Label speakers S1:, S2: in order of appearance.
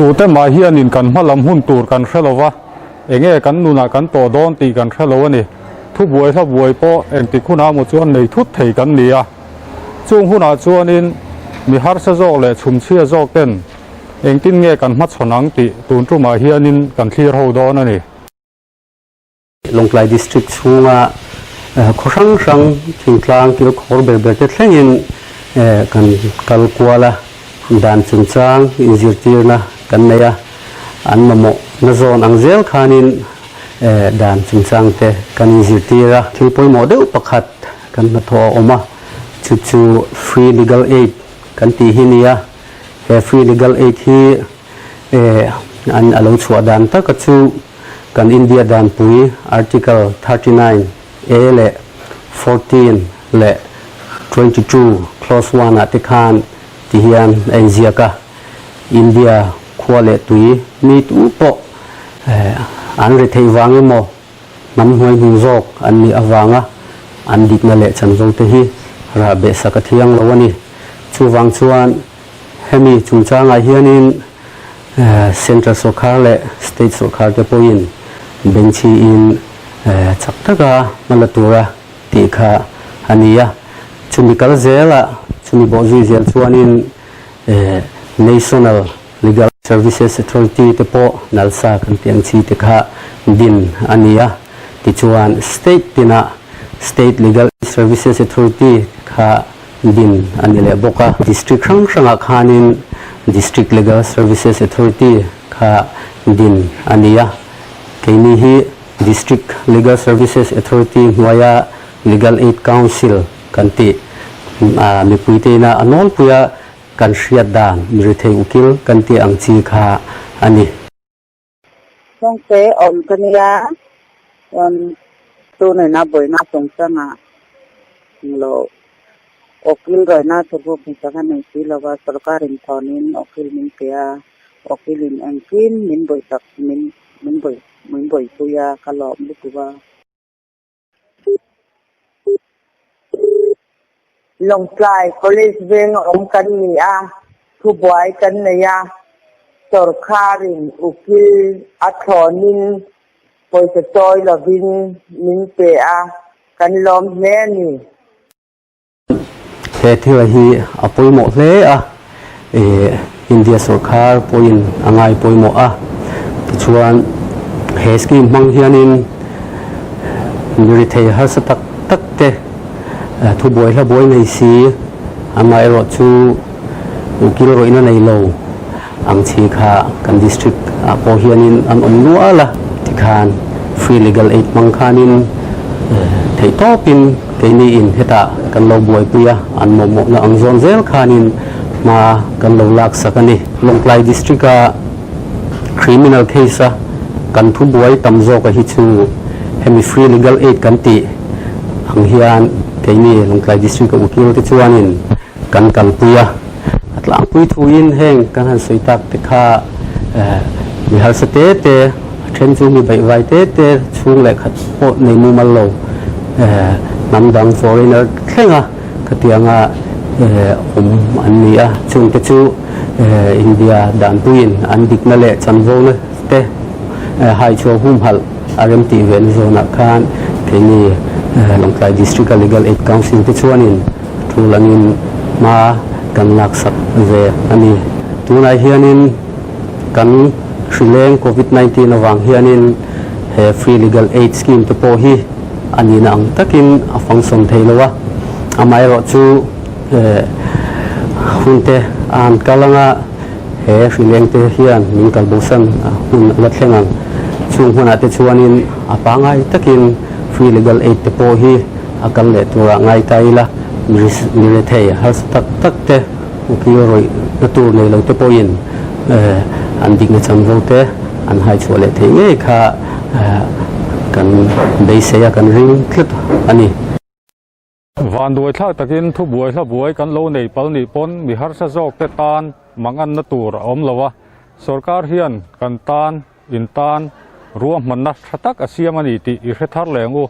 S1: Tute mah hianin kan hma lam hun tur kan hre lo va, enge kan nunah kan tawh dawn tih kan hre lo a ni. Thubuai hla buai pawh engtik hunah emaw chuan nei thut thei kan ni a. Chung hunah chuanin mi harsa zawk leh chhumchhia zawk ten engtin nge kan hmachhawn ang tih tun tumah hianin kan thlir ho dawn a ni.
S2: Lawngtlai District chhunga khaw hrang hrang thingtlang kilkhawr ber ber te thlengin kan kal kual a, dan chungchang inzirtirna kan nei a, an mamawh na zawn ang zel khanin dan chungchang te kan inzirtir a. Thil pawimawh deuh pakhat kan hnathawh a awm a, chu chu Free Legal Aid kan tih hi nia, he Free Legal Aid hi an a lo chhuah dan taka chu kan India danpui Article 39 A leh 14 leh 22 Clause 1 ah te khan ti hian a inziak a, India khua leh tui mi tu pawh an ri theih vang emaw hnam hnuai hnung zawk an nih avanga an dikna leh chanvo te hi rah behsak a thiang lo a ni. Chuvang chuan Hemi chungchangah hianin Central sawrkar leh State sawrkar te pawhin benchhiin chak taka hma la tura tih kha a ni a. Chumi kal zelah, chumi bawhzui zel chuanin National Legal Services Authority te pawh nalsa kan tih ang chi te kha din a ni a. Tichuan State tinah State Legal Services Authority kha din a ni leh bawk a. District hrang hrangah khanin District Legal Services Authority kha din a ni a. Keini hi District Legal Services Authority hnuaia Legal Aid Council kan tih mipuite ina a nawlpuia kan hriat dan mirithei ukil kan tih ang chi kha a ni.
S3: Chhungte awm ka nia, chuan tunena buaina chungchanga englo ukil rawihna thu pawisa ka nei si lova, sorkarin thawnin ukil min pe a, ukilin engkim min buaisak min min buai min buaipui a, ka lawm lutuk a.
S4: Lawngtlai College veng a awm kan ni a, thubuai kan nei a, sawrkharin ukil a thlawnin pawisa chawi lovin min pe a, kan lawm hle a ni.
S2: He thil hi a pawimawh hle a, India sawrkar pawhin a ngai pawimawh a. Tichuan he scheme hmang hianin mi rethei harsa tak tak te thubuai hla buai nei si, amaherawh chu ukil rawihna nei lo ang chi kha kan district ah pawh hianin an awm nual a. Tikhan free legal aid hmang khanin theihtawpin Keini in hetah kan lo buaipui a, an mawhmawhna ang zawn zel khanin hma kan lo laksak a ni. Lawngtlai District-a criminal case-a kan thubuai tam zawka hi chu hemi free legal aid kan tih ang hian keini Lawngtlai District-a ukil te chuanin kan kalpui a. A tlangpui thuin heng kan han sawi tak te kha mi harsa te te, a then chu mi baihvai te te chhung leh khat pawh nei mumal lo hnam dang foreigner thlenga khatianga awm an ni a. Chungte chu India danpuiin an dikna leh chanvona te haichhuah humhalh a remtih ve na zawnah khan keini Lawngtlai District-a Legal Aid Council te chuanin Tul angin hma kan laksak ve a ni. Tunah hianin kan hrileng Covid 19 avang hianin he Free Legal Aid Scheme te pawh hi a nihna ang takin a function thei lo a. Amaherawh chu hun te a han kal anga he hrileng te hian min kalbosan hun a la thleng ang. Chung hunah te chuanin a pangai takin Free Legal Aid te pawh hi A kal leh turah ngai ta ila, mi rethei harsa tak tak te, ukil rawih na tur nei lo te pawhin an dikna chanvo te an haichhuah leh theih ngei kha kan beisei a, kan ring tlat a ni.
S1: Vanduai thlak takin thubuai hlabuai kan lo nei pal nih pawn mi harsa zawk te tan manganna tur a awm lo a, sorkar hian kan tan, in tan ruahmanna tha tak a siam a ni tih i hre thar leh ang u.